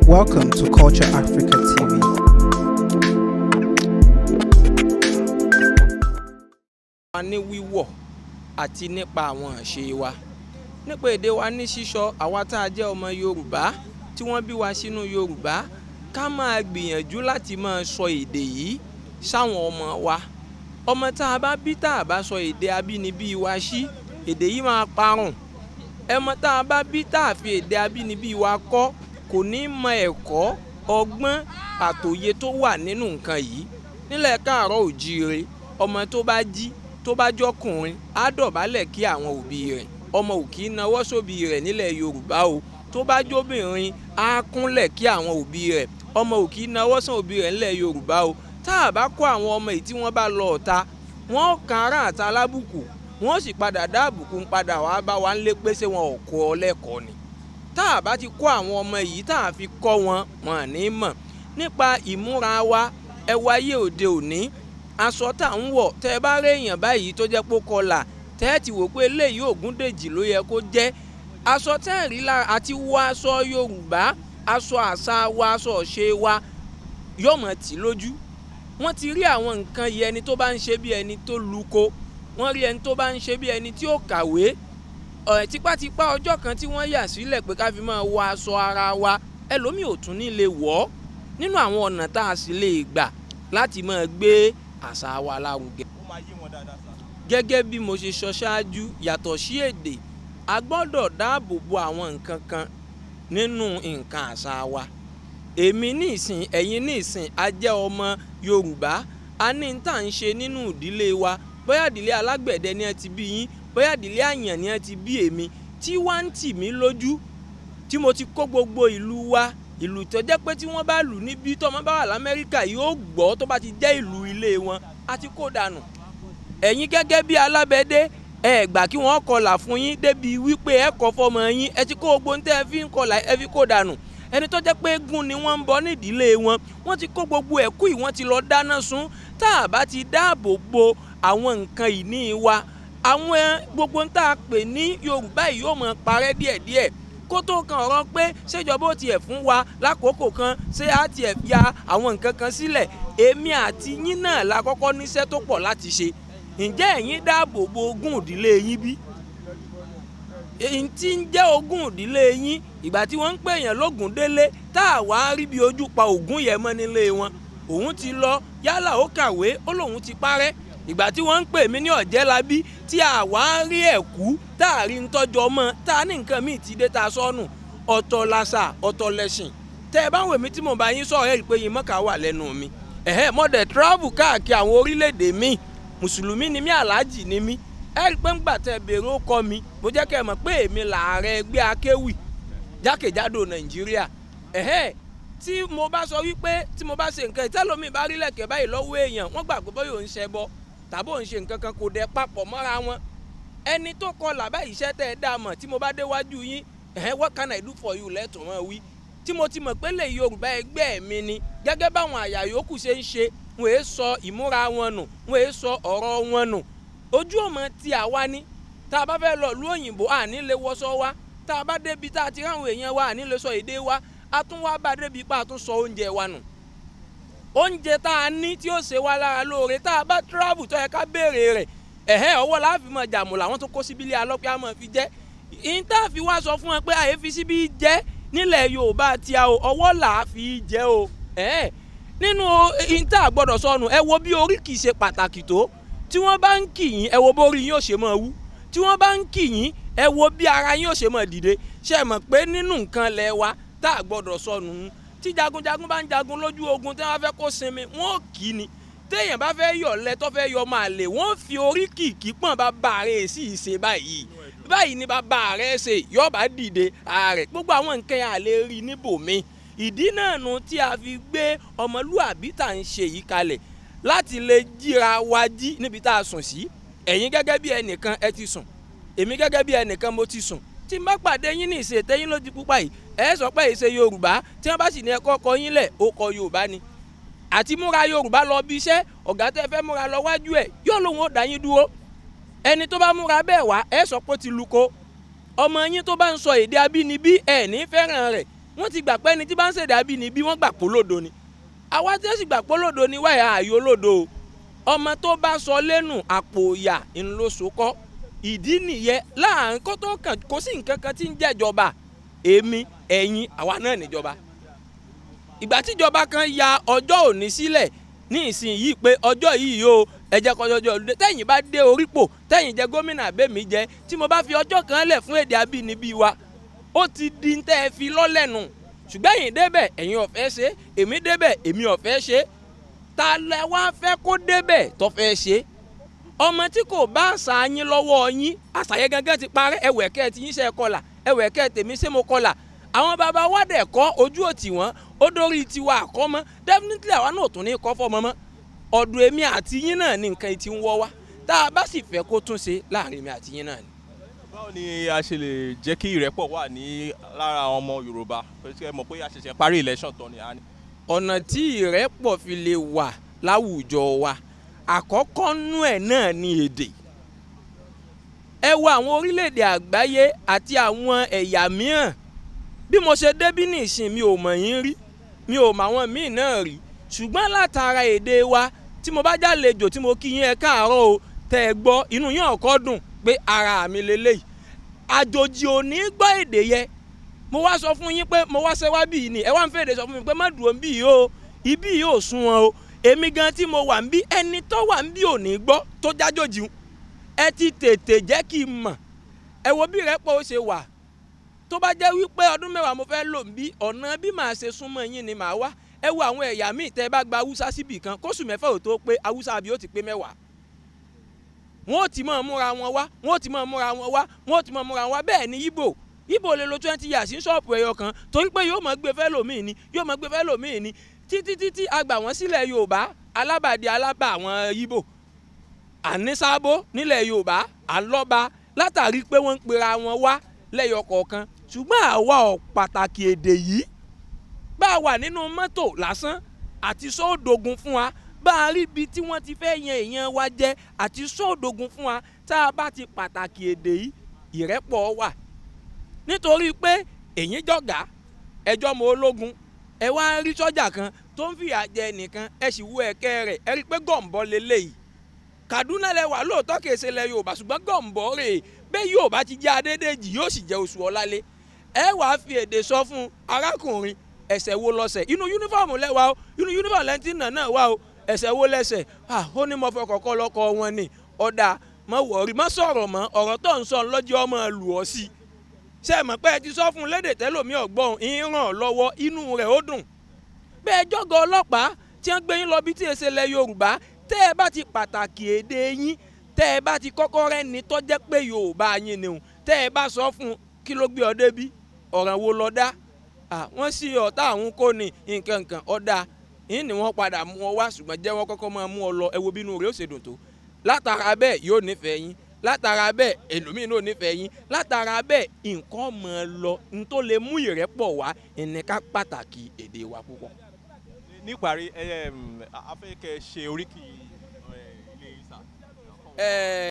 Welcome to Culture Africa TV. Wa ní wíwọ̀ àti nípa àwọn àṣe wa, nípa èdè wa ní sísọ. Àwa tá a jẹ́ ọmọ Yorùbá tí wọ́n bí wa sínú Yorùbá, ká máa gbìyànjú láti máa sọ èdè yìí sáwọn ọmọ wa. Ọmọ tá a bá bí, tá a bá sọ èdè abínibí wa sí, èdè yìí máa parun. Ẹmọ tá a bá bí, tá a fi èdè abínibí wa kọ́, kò ní mọ ẹ̀kọ́, ọgbọ́n àtòye tó wà nínú nǹkan yìí. Nílẹ̀ Káàárọ̀ Òjíire, ọmọ tó bá jí, tó bá jọkùnrin, á dọ̀bálẹ̀ kí àwọn òbí rẹ̀. Ọmọ ò kì í nawọ́ sóbí rẹ̀ nílẹ̀ Yorùbá o. Tó bá jóbìnrin, á kúnlẹ̀ kí àwọn òbí rẹ̀. Ọmọ ò kì í nawọ́ sàn òbí rẹ̀ nílẹ̀ Yorùbá o. Tá a bá kó àwọn ọmọ yìí, tí wọ́n bá lọ ọ̀ta, wọ́n kan ará àta lábùkù, wọ́n sì padà dá àbùkù ń padà wá bá wa ń lé pé ṣé wọn ò kọ́ ọ lẹ́kọ̀ọ́ ni. Tá a bá ti kó àwọn ọmọ yìí, tá a fi kọ́ wọn, wọn ní mọ̀ nípa ìmúra wa. Ẹ wáyé òde òní, aṣọ tá à ń wọ̀, tẹ́ ẹ bá rí èèyàn báyìí tó jẹ́ pé ó kọlà, tẹ́ ẹ ti wò pé eléyìí Ògúndèjì ló yẹ kó jẹ́. Aṣọ tẹ́ ẹ rí lára àti wọ aṣọ Yorùbá, aṣọ àṣà wa, aṣọ ọ̀ṣẹ́ wa, yóò mọ̀ tì lójú. Wọ́n ti rí àwọn nǹkan yìí, ẹni tó bá ń ṣe bí ẹni tó luko, wọ́n rí ẹni tó bá ń ṣe bí ẹni tí ó kàwé. Ọ̀ tipátipá ọjọ́ kan tí wọ́n yà sílẹ̀ pé ká fi máa wọ aṣọ ara wa, ẹlòmíì ò tún ní lè wọ̀ ọ́. Nínú àwọn ọ̀nà tá a sì lè gbà láti máa gbé àṣà wa lárugẹ. Ó máa yé wọn dáadáa sá. Gẹ́gẹ́ bí mo ṣe sọ ṣáájú, yàtọ̀ sí èdè, a gbọ́dọ̀ dáàbò bo àwọn nǹkan kan nínú nǹkan àṣà wa. Èmi ní ìsìn, ẹ̀yin ní ìsìn, a jẹ́ ọmọ Yorùbá, a ní n tá à ń ṣe nínú ìdílé wa. Bóyá ìdílé alágbẹ̀dẹ ni ẹ ti bí yín, bóyá ìdílé àyàn ni ẹ ti bí èmi, tí wá ń tì mí lójú tí mo ti kó gbogbo ìlú wa, ìlú tó jẹ́ pé tí wọ́n bá lù níbí, tọ́mọ bá wà l'Amẹ́ríkà yóò gbọ́, tó bá ti jẹ́ ìlú ilé wọn, a ti kó dànù. Ẹ̀yin gẹ́gẹ́ bí alábẹ́dé, ẹ gbà kí wọ́n kọlà fún yín débi wípé ẹ kọ́ fọmọ yín, ẹ ti kó gbogbo ní tẹ́ ẹ fi ń kọlà, ẹ fi kó dànù. Ẹni tó jẹ́ pé eégún ni wọ́n ń bọ nídìílé wọn, wọ́n ti kó gbogbo ẹ̀kú yìí, wọ́n ti lọ dáná sun. Tá a bá ti dáàbò bo àwọn nǹkan ìní wa, àwọn gbogbo ń tá a pè ní Yorùbá yìí yóò máa parẹ́ díẹ̀díẹ̀. Kó tó kan ọ̀rọ̀ pé ṣèjọba ó tiẹ̀ fún wa lákòókò kan, ṣé á tiẹ̀ ya àwọn nǹkan kan sílẹ̀, èmi àti yín náà la kọ́kọ́ níṣẹ́ tó pọ̀ láti ṣe. Ǹjẹ́ ẹ̀yin dáàbò bo ogún ìdílé yín bí? Èyí tí ń jẹ́ ogún ìdílé yín, ìgbà tí wọ́n ń pè èèyàn lógún délé, tá a wá rí bí ojú pa ògún yẹn mọ́ nílé wọn, òun ti lọ, yálà ó kàwé, ó lóun ti parẹ́. Ìgbà tí wọ́n ń pè mí ní Ọ̀jẹ́lábí, tí a wá rí ẹ̀kú, tá a rí ń tọ́jọ́ mọ́, tá a ní nǹkan míì ti dé, tá a sọnù. Ọ̀tọ̀ làṣà, ọ̀tọ̀ lẹ̀sìn. Tẹ́ ẹ bá wò mí tí mo bá yín sọ̀rọ̀, ẹ̀ rí i pé yín mọ́kà wà lẹ́nu mi. Ẹ̀hẹ́, mo dẹ̀ travel káàkiri àwọn orílẹ̀-èdè míì. Mùsùlùmí ni mí, aláàjì ni mí. Ẹ rí i pé ńgbà tẹ́ ẹ béèrè ó kọ́ mi, mo jẹ́ kẹ́ ẹ mọ̀ pé èmi làárẹ̀ ẹgbẹ́ akéwì jákèjádò Nàìjíríà. Ẹ̀hẹ́, tí mo bá sọ wípé tí mo bá ṣe nǹkan ìtẹ́lómi, bá rí lẹ̀kẹ̀ báyìí lọ́wọ́ èèyàn, wọ́n gbàgbọ́ bóyá òun ṣẹbọ tàbí òun ṣe nǹkan kan, kò dẹ̀ papọ̀ mọ́ra wọn. Ẹni tó kọ làbá iṣẹ́ tẹ́ ẹ dá mọ̀, tí mo bá déwájú yín, "Ẹ̀hẹ́, what can I do for you?" lẹ́tọ̀ọ́ wọn wí, tí mo ti mọ̀ pé lè Yorùbá ẹgbẹ́ mi ni. Gẹ́gẹ́ báwọn àyà yòókù ṣe ń ṣe, wọn èé sọ ìmúra wọn nù, wọn èé sọ ọ̀rọ̀ wọn nù. Ojú ọmọ tí àwa ní, tá a bá fẹ́ lọ ìlú òyìnbó, àní lè wọṣọ wa. Tá a bá débi tá a ti ráwọn èèyàn wa, àní lè sọ èdè wa. A tún wá bá débi pa, a tún sọ oúnjẹ wa nù, oúnjẹ tá a ní tí ó ṣe wá lára lóore. Tá a bá travel, tó yẹ ká béèrè rẹ̀, ẹ̀hẹ́, ọwọ́ la fi mọ jàmù làwọn tó kó síbílẹ̀ alọ́pẹ́ àmọ́ fi jẹ́. Ìyín tá a fi wá sọ fún wọn pé àyè fi síbí jẹ́ nílẹ̀ Yorùbá tí a o, ọwọ́ là á fi jẹ́ o. Ẹ̀hẹ́, nínú ìyín tá a gbọ́dọ̀ sọnù, ẹ wo bí oríkì ṣe pàtàkì tó. Tí wọ́n bá ń kì yín, ẹ wo bórí yín ó ṣe máa wú. Tí wọ́n bá ń kì yín, ẹ wo bí ara yín ó ṣe máa dìde. Ṣe é mọ̀ pé nínú nǹkan lẹ wa tá a gbọ́dọ̀ sọnù, tí jagunjagun bá ń jagun lójú ogun, tí wọ́n fẹ́ kó sinmi, wọ́n ò kì í ni. Téèyàn bá fẹ́ yọ̀lẹ, tó fẹ́ yọ máa lè, wọ́n fi oríkì kí pọ̀n bàbá rẹ̀ sì ṣe báyìí báyìí ni bàbá rẹ̀ ṣe, yọ̀ọ̀bá dìde ààrẹ. Gbogbo àwọn nǹkan yẹn à lè rí níbòmí. Ìdí náà nu tí a fi gbé ọmọlúàbí tá à ń ṣe yìí kalẹ̀ láti lè jíra wa jí níbi tá a sùn sí. Ẹ̀yin gẹ́gẹ́ bí ẹnìkan, ẹ ti sùn. Èmi gẹ́gẹ́ bí ẹnìkan, mo ti sùn. Tí n bá pàdé yín ní ìṣe tẹ́yìn ló di pupa yìí, ẹ sọ pé ìṣe Yorùbá. Tí wọ́n bá sì ní ẹ̀kọ́ kọ yín lẹ̀, ó kọ Yorùbá ni. Àti múra Yorùbá lọ bí iṣẹ́, ọ̀gá tẹ́ fẹ́ múra lọ wájú ẹ̀ yóò lóun ó dá yín dúró. Ẹni tó bá múra bẹ́ẹ̀ wá, ẹ sọ pé ó ti luko. Ọmọ yín tó bá ń sọ èdè abínibí, ẹ ní fẹ́ràn rẹ̀. Wọ́n ti gbà pé ẹni tí bá ń ṣèdè abínibí wọ́n gbà pólódo ni. Àwa tí wọ́n sì gbà pólódo ni wáyà ààyò olódo o. Ọmọ tó bá sọ lẹ́nu àpò ìyà ńlọsọkọ. Ìdí nìyẹn láàrin kó tó kàn kó sí nǹkan kan tí ń jẹ́jọba. Èmi, ẹ̀yin, àwa náà níjọba. Ìgbà tíjọba kan ya ọjọ́ òní sílẹ̀ ní ìsinyìí pé ọjọ́ yìí o, ẹ jẹ́ kọjọjọ olùdé. Tẹ́yìn bá dé orípò, tẹ́yìn jẹ gómìnà àbẹ́mi jẹ, tí mo bá fi ọjọ́ kan lẹ̀ fún èdè abínibí wa, ó ti di ń tẹ́ ẹ fi lọ́lẹ̀ nù. Ṣùgbọ́n ẹ̀yin débẹ̀, ẹ̀yin ò fẹ́ ṣe, èmi débẹ̀, èmi ò fẹ́ ṣe. Ta lẹ wá fẹ́ kó débẹ̀ tó fẹ́ ṣe? Ọmọ tí kò bá àṣà yín lọ́wọ́ yín, àṣà yẹn gangan ti parẹ́. Ẹ̀wẹ̀ kẹ́ ti yín ṣe kọlà, ẹ̀wẹ̀ kẹ́ tèmi ṣé mo kọlà. Àwọn baba wa dẹ̀ kọ́ ojú òtì wọ́n, ó dórí tiwa àkọ́mọ́. Definitely àwa náà tún ní kọ́ fọ́mọ mọ́. Ọ̀dọ̀ èmi àti yín náà ni nǹkan ti ń wọ́ wá. Tá a bá sì fẹ́ kó tún ṣe láàrin èmi àti yín náà ni. Báwo ni a ṣe lè jẹ́ kí ìrẹ́pọ̀ wà ní lára àwọn ọmọ Yorùbá? Ẹ mọ̀ pé a ṣẹ̀ṣẹ̀ parí election tán ni. Ọ̀nà tí ìrẹ́pọ̀ fi lè wà láwùjọ wa, àkọ́kọ́ nú ẹ̀ náà ni èdè. Ẹ wo àwọn orílẹ̀-èdè àgbáyé àti àwọn ẹ̀yà mìíràn. Bí mo ṣe débí ní ìsìn, mi ò mọ̀ yín rí, mi ò mọ̀ àwọn míì náà rí. Ṣùgbọ́n látara èdè wa, tí mo bá jàlejò tí mo kí yín ẹ káàárọ̀ o, tẹ́ ẹ gbọ́, inú yín ọ̀kọ́ dùn pé ara mi leléyìí. Àjòjì ò ní gbọ́ èdè yẹn. Mo wá sọ fún yín pé mo wá ṣẹ́wá bí yìí ni, ẹ wá ń fèdè sọ fún mi pé má dùn bí yìí o, ibi yìí ò sún wọn o. Èmi gan tí mo wà ń bí, ẹni tó wà ń bí ò ní gbọ́ tó jájòjì. Ẹ ti tètè jẹ́ kí n mọ̀. Ẹ wo bí ìrẹ́pọ̀ ó ṣe wà. Tó bá jẹ́ wípé ọdún mẹ́wàá mo fẹ́ lò ń bí, ọ̀nà bí màá ṣe súnmọ́ yín ni màá wá. Ẹ wo àwọn ẹ̀yà míì, tẹ́ ẹ bá gba Haúsá síbì kan, kóṣù mẹ́fà ò tó pé Haúsá àbí ó ti pé mẹ́wàá. Wọ́n ó ti máa múra wọn wá, wọ́n ó ti máa múra wọn wá, wọ́n ó ti máa múra wọn wá. Bẹ́ẹ̀ ni Ìgbò. Ìgbò lè lo 20 years ní ṣọ́ọ̀pù ẹyọ kan torí pé yóò máa gbé fẹ́ lòmíì ni, yóò máa gbé fẹ́ lòmíì ni títí títí a gbà wọ́n sílẹ̀ Yorùbá. Alábàdí alábà àwọn Ìgbò. Ànísábó nílẹ̀ Yorùbá, àlọ́ba látàrí pé wọ́n ń pera wọn wá lẹ́yọ kọ̀ọ̀kan. Ṣùgbọ́n àwa ò pàtàkì èdè yìí. Bá a wà nínú mọ́tò lásán àti sóòdògùn fún wa, bá a rí ibi tí wọ́n ti fẹ́ yan èèyàn wa jẹ àti sóòdògùn fún wa. Tá a bá ti pàtàkì èdè yìí, ìrẹ́pọ̀ wà. Nítorí pé èyí jọ̀gá ẹjọ́ mọ ológun, ẹ wá rí sọ́jà kan tó ń fìyà jẹ nìkan, ẹ sì wú ẹ̀kẹ́ rẹ̀, ẹ rí i pé gọ̀ǹbọ̀ leléyìí. Kaduna lẹ wà lóòótọ́, kìí ṣe lẹ Yorùbá, ṣùgbọ́n gọ̀ǹbọ̀ rè é. Bẹ́ẹ̀ Yorùbá ti jẹ́ Adédèjì, yóò sì jẹ́ Oṣù Ọlálé. Ẹ wàá fi èdè sọ fún arákùnrin, ẹsẹ̀ wo lọ́sẹ̀? Inú yúnífọ̀mù lẹ́wà o, inú yúnífọ̀mù lẹ́ntì náà náà wà o. Ẹsẹ̀ wo lẹ́sẹ̀? Ó ní mo fọkàn kọ́ lọ́kọ wọn ni. Ọ̀dà mọ̀ wọ̀rí, mọ̀ sọ̀rọ̀ mọ́, ọ̀rọ̀ tó ń sọ lọ́jọ́ ọmọ lù ọ́ sí. Ṣé ẹ mọ̀ pé ẹ ti sọ fún un lédè tẹ́lòmí ọ̀gbọ́n, ń ràn lọ́wọ́, inú rẹ̀ ó dùn. Bẹ́ẹ̀ jọ́gọ̀ ọlọ́pàá tí wọ́n gbé yín lọ bí tí èsè lẹ Yorùbá, tẹ́ ẹ bá ti pàtàkì èdè yín, tẹ́ ẹ bá ti kọ́kọ́ rẹ́ni tó jẹ́ pé Yorùbá yín ni òun, tẹ́ ẹ bá sọ fún un kí ló gbé ọ débí, ọ̀ràn wo lọ dá, wọ́n sì ọ̀tá àwọn kò ní nǹkan nǹkan ọ̀dà yín ni wọ́n padà mú ọ wá, ṣùgbọ́n jẹ́ wọ́n kọ́kọ́ máa mú ọ lọ. Ẹ wo bínú rẹ̀ ó ṣe dùn tó. Látara bẹ́ẹ̀ yóò nífẹ̀ẹ́ yín, látara bẹ́ẹ̀ ẹlòmíín náà nífẹ̀ẹ́ yín, látara bẹ́ẹ̀ nǹkan mọ̀ ọ́ lọ. N tó lè mú ìrẹ́pọ̀ wá ìníká pàtàkì èdè wa púpọ̀. Níparí, a fẹ́ kẹ́ ṣe oríkì ilé ìsà.